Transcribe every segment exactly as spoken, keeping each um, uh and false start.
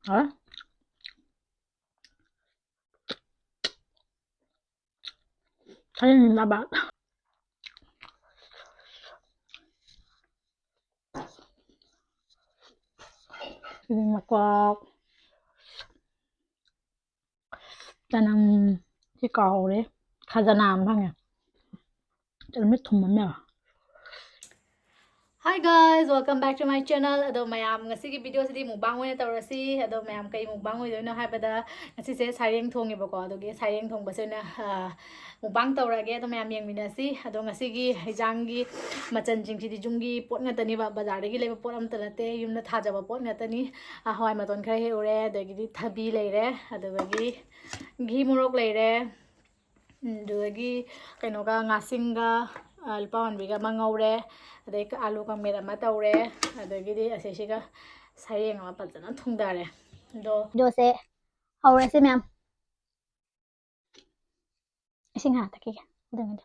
ꯍꯥ? ꯁꯔꯦꯡ ꯂꯥꯕ꯫ ꯁꯤꯗꯤ ꯃꯀꯣꯛ꯫ ꯆꯅꯝ꯫ ꯁꯤ ꯀꯥꯎꯍꯧꯔꯦ꯫ ꯈꯖꯅꯥ ꯑꯃ ꯐꯪꯉꯦ꯫ ꯆꯅꯝꯁꯦ ꯊꯨꯝꯃꯝꯃꯦꯕ꯫ Hi guys, welcome back to my channel. ꯑꯗꯣ ꯃꯌꯥꯝ, ꯉꯁꯤꯒꯤ ꯚꯤꯗꯤꯑꯣꯁꯤꯗꯤ ꯃꯨꯛꯕꯥꯡ ꯑꯣꯏꯅ ꯇꯧꯔꯁꯤ꯫ ꯑꯗꯣ ꯃꯌꯥꯝ, ꯀꯩ ꯃꯨꯛꯕꯥꯡ ꯑꯣꯏꯗꯣꯏꯅꯣ ꯍꯥꯏꯕꯗ, ꯉꯁꯤꯁꯦ ꯁꯥꯔꯦꯡ ꯊꯣꯡꯉꯦꯕꯀꯣ꯫ ꯑꯗꯨꯒꯤ ꯁꯥꯔꯦꯡ ꯊꯣꯡꯕꯁꯦ ꯑꯣꯏꯅ, ꯑ, ꯃꯨꯛꯕꯥꯡ ꯇꯧꯔꯒꯦ꯫ ꯑꯗꯣ ꯃꯌꯥꯝ ꯌꯦꯡꯃꯤꯟꯅꯁꯤ꯫ ꯑꯗꯣ ꯉꯁꯤꯒꯤ ꯍꯩꯖꯥꯡꯒꯤ ꯃꯆꯜꯁꯤꯡꯁꯤꯗꯤ ꯌꯨꯝꯒꯤ ꯄꯣꯠ ꯉꯥꯛꯇꯅꯦꯕ, ꯕꯖꯥꯔꯗꯒꯤ ꯂꯩꯕ ꯄꯣꯠ ꯑꯝꯇ ꯅꯠꯇꯦ, ꯌꯨꯝꯗ ꯊꯥꯖꯕ ꯄꯣꯠ ꯉꯥꯛꯇꯅꯤ꯫ ꯑ, ꯍꯋꯥꯏ ꯃꯇꯣꯟ ꯈꯔ ꯍꯦꯛꯎꯔꯦ, ꯑꯗꯒꯤꯗꯤ ꯊꯕꯤ ꯂꯩꯔꯦ, ꯑꯗꯨꯗꯒꯤ ꯘꯤ ꯃꯣꯔꯣꯛ ꯂꯩꯔꯦ, ꯎꯝ, ꯑꯗꯨꯗꯒꯤ ꯀꯩꯅꯣꯒ, ꯉꯥꯁꯤꯡꯒ, ꯑ, ꯂꯨꯄꯥ ꯃꯥꯟꯕꯤꯒ ꯑꯃ ꯉꯧꯔꯦ, ꯑꯗꯩ ꯑꯥꯂꯨ ꯀꯥꯡꯃꯦꯠ ꯑꯃ ꯇꯧꯔꯦ, ꯑꯗꯒꯤꯗꯤ ꯑꯁꯤꯁꯤꯒ ꯁꯔꯦꯡ ꯑꯃ ꯐꯖꯅ ꯊꯣꯡꯗꯔꯦ꯫ ꯑꯗꯣ ꯚꯤꯗꯤꯑꯣꯁꯦ ꯍꯧꯔꯁꯦ ꯃꯌꯥꯝ꯫ ꯏꯁꯤꯡ ꯍꯥꯟꯅ ꯊꯛꯈꯤꯒꯦ꯫ ꯑꯗꯨꯅꯤꯗ꯫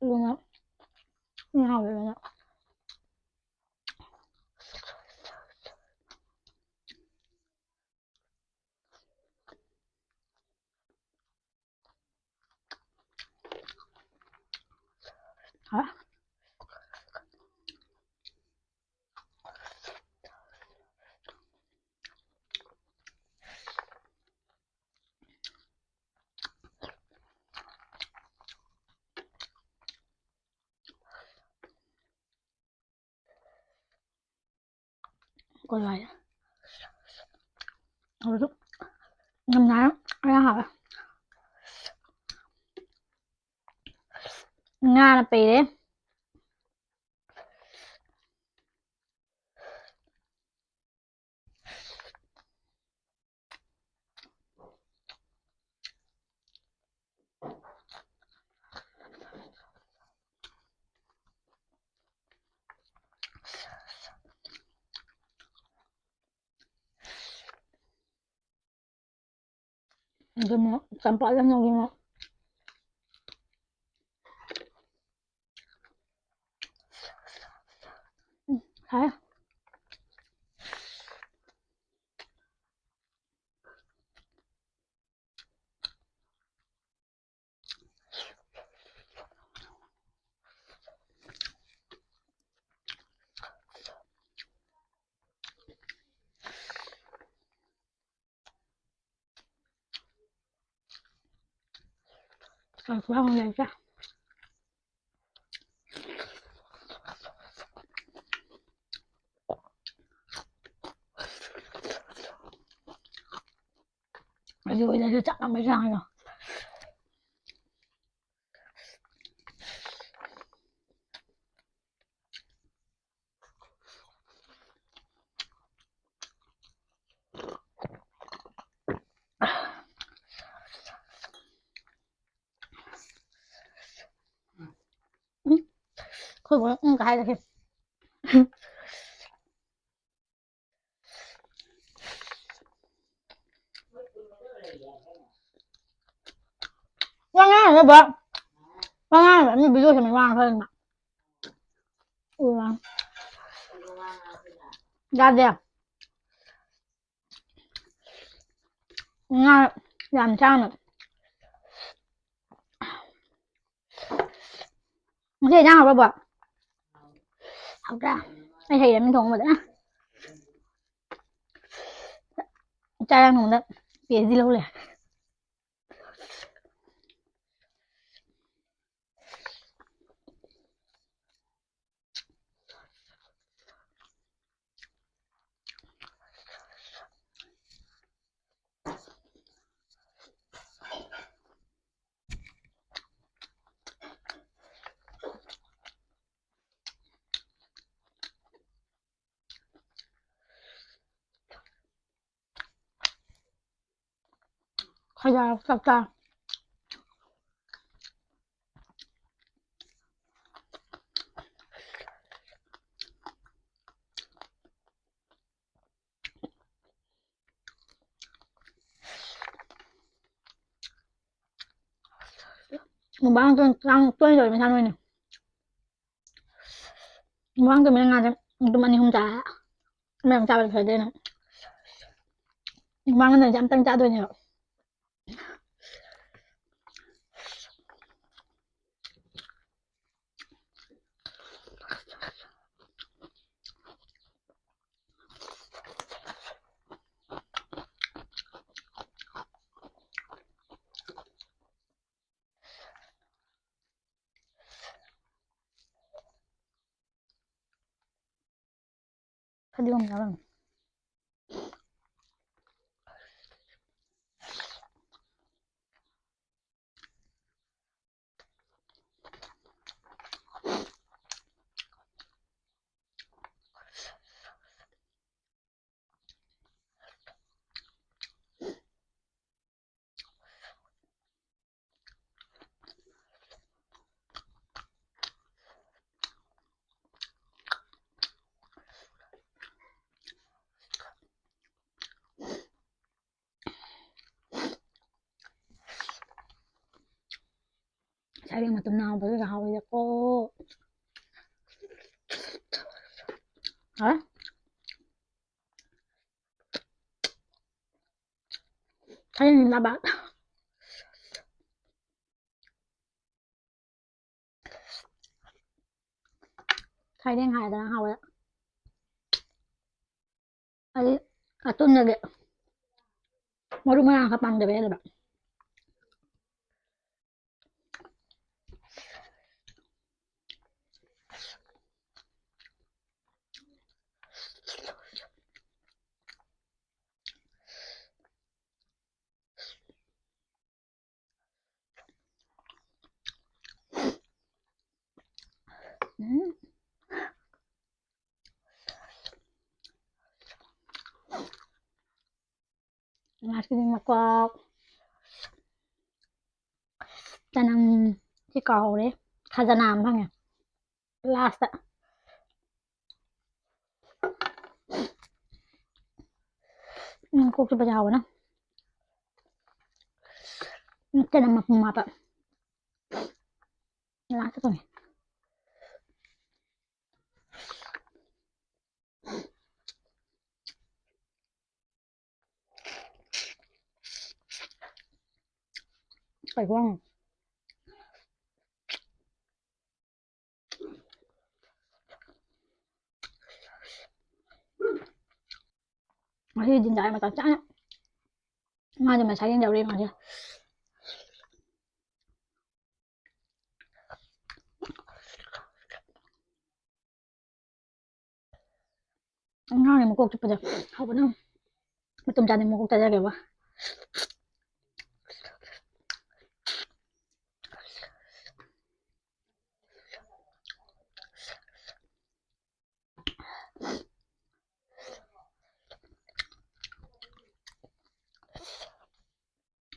ꯑꯗꯨꯅ ꯉꯥꯎꯋꯦ ꯑꯗꯨꯅ꯫ ꯍꯥ? ꯀꯣꯏ ꯋꯥꯏ꯫ ꯍꯧꯖꯤꯛ ꯌꯥꯝ ꯅꯥꯏ꯫ ꯌꯥꯝ ꯍꯥꯎꯋꯦ꯫ ꯉꯥꯅ ꯄꯩꯔꯦ꯫ ꯑꯗꯨꯅ ꯆꯝꯄ꯭ꯔꯥꯗ ꯉꯧꯔꯤꯉꯣ꯫ ꯎꯝ, ꯁꯥꯏ꯫ ꯀꯥꯡꯁꯣꯏ ꯍꯥꯎꯅ ꯂꯩꯔꯦ꯫ ꯑꯗꯨ ꯑꯣꯏꯔꯁꯨ ꯆꯥꯛ ꯂꯥꯝꯕꯩ ꯆꯥꯡꯗꯣ꯫ ꯎꯝ, ꯑꯩꯈꯣꯏ ꯕꯣꯛꯅ ꯎꯝ ꯀꯥꯏ ꯂꯩꯈ꯭ꯔꯦ꯫ ꯋꯥ ꯉꯥꯡꯅꯨ ꯕꯣꯛ꯫ ꯋꯥ ꯉꯥꯡꯅꯨ꯫ ꯃꯤ video ꯁꯦꯝꯃꯤ ꯋꯥ ꯉꯥꯡꯊꯣꯛꯏꯅ꯫ ꯎꯝ꯫ ꯌꯥꯗꯦ꯫ ꯉꯥ ꯌꯥꯝ ꯆꯥꯅꯨ꯫ ꯉꯁꯤ ꯏꯟꯖꯥꯡ ꯍꯥꯎꯕ꯭ꯔꯥ, ꯕꯣꯛ? ꯍꯥꯎꯇ꯭ꯔꯥ? ꯑꯩ ꯍꯩꯔꯦ ꯃꯤ ꯊꯣꯡꯕ ꯐꯖꯅ꯫ ꯆꯥꯛ ꯏꯟꯖꯥꯡ ꯊꯣꯡꯕꯗ PhD ꯂꯧ ꯂꯩꯔꯦ꯫ ꯈꯖꯥ ꯆꯞ ꯆꯥ꯫ ꯃꯨꯛꯕꯥꯡ ꯇꯣꯏꯅ ꯇꯣꯏꯅ ꯇꯧꯔꯤ ꯃꯁꯥ ꯅꯣꯏꯅ꯫ ꯃꯨꯛꯕꯥꯡ ꯇꯧꯃꯤꯟꯅ ꯉꯥꯗ ꯑꯗꯨꯝ ꯑꯅꯤ ꯑꯍꯨꯝ ꯆꯥꯔꯦ꯫ ꯃꯌꯥꯝ ꯆꯥꯕꯗꯤ ꯐꯖꯗꯦꯅ꯫ ꯃꯨꯛꯕꯥꯡ ꯅꯠꯇ꯭ꯔꯗꯤ ꯑꯝꯇꯪ ꯆꯥꯗꯣꯏꯅꯦꯕ꯫ ꯐꯗꯤꯒꯣꯝ ꯌꯥꯎꯔꯝꯃꯤ꯫ ꯁꯔꯦꯡ ꯃꯇꯨꯝ ꯅꯥꯎꯕꯗꯨꯗ ꯍꯥꯎꯋꯤꯗꯀꯣ꯫ ꯍꯥ? ꯁꯔꯦꯡ ꯅꯥꯕ꯫ ꯁꯔꯦꯡ ꯍꯥꯏꯔꯗꯅ ꯍꯥꯎꯋꯦ꯫ ꯑꯩ ꯑꯇꯨꯝꯗꯒꯤ ꯃꯔꯨ ꯃꯔꯥꯡ ꯈꯔ ꯄꯥꯝꯗꯕ ꯌꯥꯗꯕ꯫ ꯎꯝ꯫ ꯉꯁꯤꯗꯤ ꯃꯀꯣꯛ ꯆꯅꯝ ꯁꯤ ꯀꯥꯎꯍꯧꯔꯦ꯫ ꯈꯖꯅꯥ ꯑꯃ ꯐꯪꯉꯦ ꯂꯥꯁꯇ꯫ ꯎꯝ, ꯀꯣꯛ ꯆꯤꯛꯄꯁꯦ ꯍꯥꯎꯕꯅ꯫ ꯎꯝ, ꯆꯅꯝ ꯃꯄꯨꯝ ꯍꯥꯞꯄ꯫ ꯂꯥꯁꯇ ꯐꯪꯉꯦ꯫ ꯀꯩ ꯈꯨꯍꯥꯎꯅꯣ꯫ ꯉꯁꯤ ꯗꯤꯟꯗꯥꯏ ꯃꯇꯝ ꯆꯥꯅ ꯉꯥꯗꯤ ꯃꯁꯥ ꯌꯦꯟ ꯌꯥꯎꯔꯛꯑꯦ ꯉꯁꯤ꯫ ꯑꯉꯥꯡꯅꯦ ꯃꯀꯣꯛ ꯆꯤꯛꯄꯁꯦ ꯍꯥꯎꯕꯅ꯫ ꯃꯇꯨꯝ ꯆꯥꯅꯤꯡ ꯃꯀꯣꯛ ꯆꯥꯖꯒꯦꯕ꯫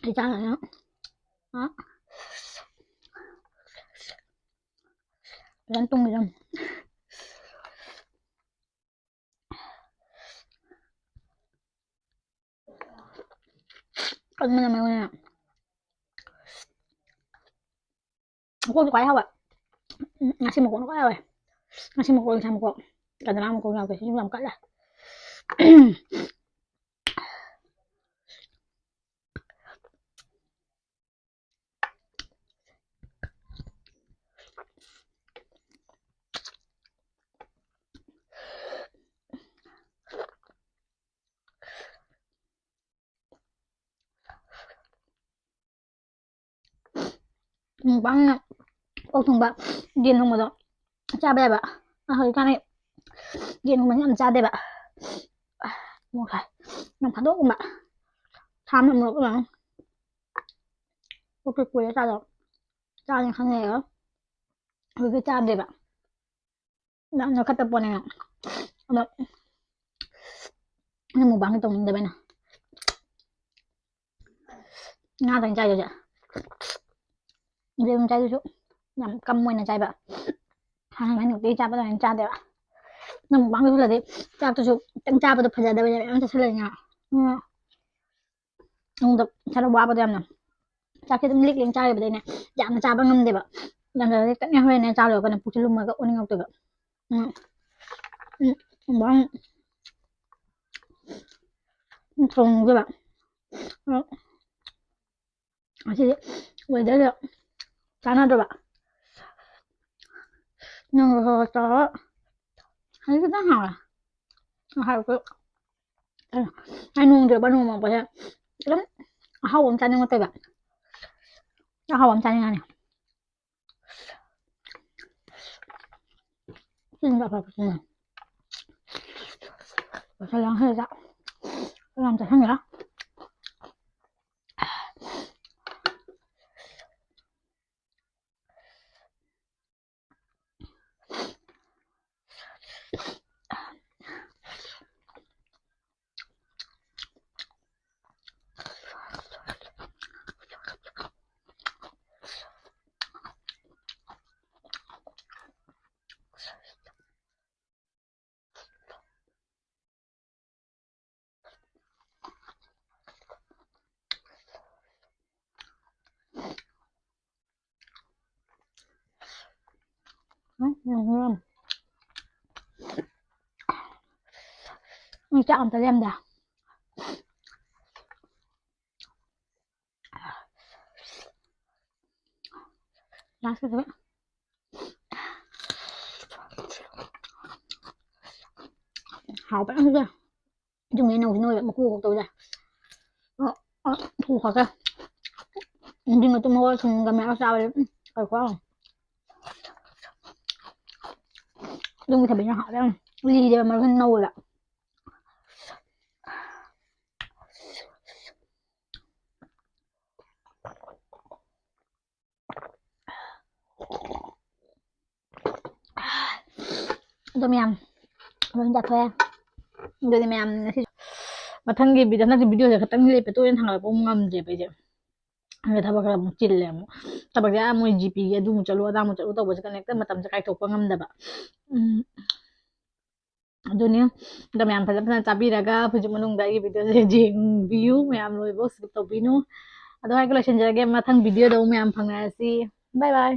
ꯑꯩ ꯆꯥꯈ꯭ꯔꯦ꯫ ꯑ꯫ ꯐꯖꯅ ꯇꯨꯝꯈꯤꯗꯣꯏꯅꯤ꯫ ꯀꯟꯕꯅ ꯃꯔꯣꯜ ꯑꯃ꯫ ꯃꯀꯣꯛꯇꯤ ꯈ꯭ꯋꯥꯏ ꯍꯥꯎꯕ꯫ ꯎꯝ, ꯉꯥꯁꯤ ꯃꯀꯣꯛꯅ ꯈ꯭ꯋꯥꯏ ꯍꯥꯎꯋꯦ꯫ ꯉꯥꯁꯤ ꯃꯀꯣꯛ, ꯉꯥꯁꯤ ꯃꯀꯣꯛ꯫ ꯀꯗ꯭ꯔꯥ ꯃꯀꯣꯛ ꯌꯥꯎꯗꯦ꯫ ꯁꯤꯁꯨ ꯌꯥꯝ ꯀꯜꯂꯦ꯫ ꯃꯨꯛꯕꯥꯡꯅ ꯑꯣꯛ ꯊꯣꯡꯕ, ꯌꯦꯟ ꯊꯣꯡꯕꯗꯣ ꯆꯥꯕ ꯌꯥꯏꯕ꯫ ꯑ, ꯍꯧꯖꯤꯛꯀꯥꯟꯗꯤ ꯌꯦꯟꯒꯨꯝꯕꯁꯦ ꯌꯥꯝ ꯆꯥꯗꯦꯕ꯫ ꯃꯣꯔꯣꯛ ꯁꯥꯏ꯫ ꯅꯣꯡ ꯐꯥꯗꯣꯛꯀꯨꯝꯕ ꯁꯥ ꯑꯃ ꯃꯣꯔꯣꯛ ꯑꯃ꯫ ꯑꯣꯛꯇꯤ ꯀꯨꯏꯔꯦ ꯆꯥꯗꯕ꯫ ꯆꯥꯒꯦ ꯈꯟ ꯂꯩꯔꯒ ꯍꯧꯖꯤꯛꯇꯤ ꯆꯥꯗꯦꯕ꯫ ꯌꯥꯝ ꯅꯣꯏꯈꯠꯇ ꯄꯣꯠꯅꯦ꯫ ꯑꯗꯣ ꯑꯩꯅ ꯃꯨꯛꯕꯥꯡꯗꯤ ꯇꯧꯅꯤꯡꯗꯕ ꯑꯩꯅ꯫ ꯉꯥꯗꯪ ꯆꯥꯏ ꯍꯧꯖꯤꯛ꯫ ꯌꯦꯔꯨꯝ ꯆꯥꯏꯗꯨꯁꯨ ꯌꯥꯝ ꯀꯝ ꯑꯣꯏꯅ ꯆꯥꯏꯕ꯫ ꯍꯥꯟꯅ ꯅꯨꯡꯇꯤꯒꯤ ꯆꯥꯕ ꯑꯗꯨꯃꯥꯏꯅ ꯆꯥꯗꯦꯕ꯫ ꯅꯪ ꯃꯨꯛꯕꯥꯡ ꯇꯧꯁꯤꯜꯂꯗꯤ ꯆꯥꯛꯇꯨꯁꯨ ꯈꯤꯇꯪ ꯆꯥꯕꯗꯣ ꯐꯖꯗꯕꯅꯦꯕ, ꯃꯌꯥꯝ ꯆꯥꯁꯤꯜꯂꯛꯏꯅ꯫ ꯎꯝ꯫ ꯅꯣꯡꯗ ꯏꯁꯥꯗ ꯋꯥꯕꯗꯣ ꯌꯥꯝꯅ꯫ ꯆꯥꯛꯁꯦ ꯑꯗꯨꯝ ꯂꯤꯛ ꯂꯤꯛ ꯆꯥꯈꯤꯕꯗꯩꯅꯦ ꯌꯥꯝꯅ ꯆꯥꯕ ꯉꯝꯗꯦꯕ꯫ ꯌꯥꯝꯅ ꯈꯤꯇꯪ ꯍꯦꯛ ꯍꯣꯔꯦꯟꯅꯦ ꯆꯥ ꯂꯣꯏꯔꯒꯅ ꯄꯨꯛꯁꯦ ꯂꯨꯝꯃꯒ ꯑꯣꯟꯅꯤꯡꯉꯛꯇꯣꯏꯕ꯫ ꯎꯝ꯫ ꯎꯝ, ꯃꯨꯛꯕꯥꯡ ꯊꯣꯡꯗꯣꯏꯕ꯫ ꯑ, ꯉꯁꯤꯗꯤ weatherꯒ ꯆꯥꯟꯅꯗ꯭ꯔꯕ꯫ ꯅꯣꯡꯒ ꯈꯔ ꯈꯔ ꯇꯧꯔꯒ ꯍꯧꯖꯤꯛ ꯈꯤꯇꯪ ꯍꯥꯎꯔꯦ꯫ ꯉꯁꯥꯏ ꯑꯩꯈꯣꯏ ꯑꯩ ꯅꯣꯡ ꯆꯨꯔꯛꯄ ꯅꯣꯡ ꯃꯪꯉꯛꯄꯁꯦ ꯑꯗꯨꯝ ꯑꯍꯥꯎꯕ ꯑꯃ ꯆꯥꯅꯤꯡꯉꯛꯇꯣꯏꯕ꯫ ꯑꯍꯥꯎꯕ ꯑꯃ ꯆꯥꯅꯤꯡꯉꯅꯤ꯫ ꯁꯤꯅ ꯑꯐꯕꯁꯤꯅꯦ꯫ ꯄꯩꯁꯥ ꯌꯥꯡꯈꯩꯗ ꯌꯥꯝ ꯆꯥꯁꯤꯟꯒꯦꯔꯥ? ꯎꯝ, ꯎꯝ, ꯎꯝ꯫ ꯃꯤ ꯆꯥꯛ ꯑꯝꯇ ꯂꯦꯝꯗꯦ꯫ ꯂꯥꯁꯀꯤꯗꯨꯒ꯫ ꯍꯥꯎꯕ ꯌꯥꯝ ꯆꯥꯏ꯫ ꯏꯁꯤꯡ ꯍꯦꯛ ꯅꯧꯁꯤ ꯅꯣꯏꯕ ꯃꯀꯨ ꯈꯣꯛꯇꯧꯁꯦ꯫ ꯑ, ꯑ, ꯊꯨ ꯈꯣꯛꯀꯦ꯫ ꯏꯁꯤꯡ ꯑꯇꯨꯝꯕꯒ ꯊꯨꯝꯒ ꯃꯦꯠꯂꯒ ꯆꯥꯕꯗꯤ, ꯎꯝ, ꯀꯩ ꯈꯨꯍꯥꯎ꯫ ꯌꯨꯝꯒꯤ ꯊꯕꯤꯅ ꯍꯥꯎꯋꯦ ꯌꯥꯝ꯫ ꯂꯤꯔꯦꯕ ꯃꯔꯨꯁꯨ ꯅꯧꯋꯦꯕ꯫ ꯑꯗꯣ ꯃꯌꯥꯝ ꯂꯣꯏ ꯆꯥꯊꯣꯛꯑꯦ꯫ ꯑꯗꯨꯗꯤ ꯃꯌꯥꯝ ꯉꯁꯤ ꯃꯊꯪꯒꯤ ꯚꯤꯗꯤꯑꯣ, ꯍꯟꯗꯛꯀꯤ ꯚꯤꯗꯤꯑꯣꯁꯦ ꯈꯤꯇꯪ ꯂꯦꯞꯄꯦ, ꯇꯣꯏꯅ ꯊꯥꯡꯒꯠꯂꯛꯄ ꯉꯝꯗ꯭ꯔꯦꯕ ꯑꯩꯁꯦ꯫ ꯑꯗ ꯊꯕꯛ ꯈꯔ ꯑꯃꯨꯛ ꯆꯤꯜꯂꯦ ꯑꯃꯨꯛ꯫ ꯊꯕꯛꯁꯦ, ꯑꯥ, ꯃꯣꯏ ꯖꯤꯄꯤꯒꯤ ꯑꯗꯨ ꯑꯃꯨꯛ ꯆꯠꯂꯨ, ꯑꯗꯥ ꯑꯃꯨꯛ ꯆꯠꯂꯨ ꯇꯧꯕꯁꯦ ꯀꯅꯦꯛꯇ ꯃꯇꯝꯁꯦ ꯀꯥꯏꯊꯣꯛꯄ ꯉꯝꯗꯕ꯫ ꯎꯝ꯫ ꯑꯗꯨꯅꯤ꯫ ꯑꯗꯣ ꯃꯌꯥꯝ ꯐꯖ ꯐꯖꯅ ꯆꯥꯕꯤꯔꯒ ꯍꯧꯖꯤꯛ ꯃꯅꯨꯡꯗ ꯑꯩꯒꯤ ꯚꯤꯗꯤꯑꯣꯁꯦ ꯌꯦꯡꯕꯤꯌꯨ꯫ ꯃꯌꯥꯝ ꯂꯣꯏꯕꯧ skip ꯇꯧꯕꯤꯅꯨ꯫ ꯑꯗꯣ ꯍꯥꯏꯒ ꯂꯣꯏꯁꯤꯟꯖꯔꯒꯦ꯫ ꯃꯊꯪ ꯚꯤꯗꯤꯑꯣꯗ ꯑꯃꯨꯛ ꯃꯌꯥꯝ ꯐꯪꯅꯔꯁꯤ꯫ Bye bye꯫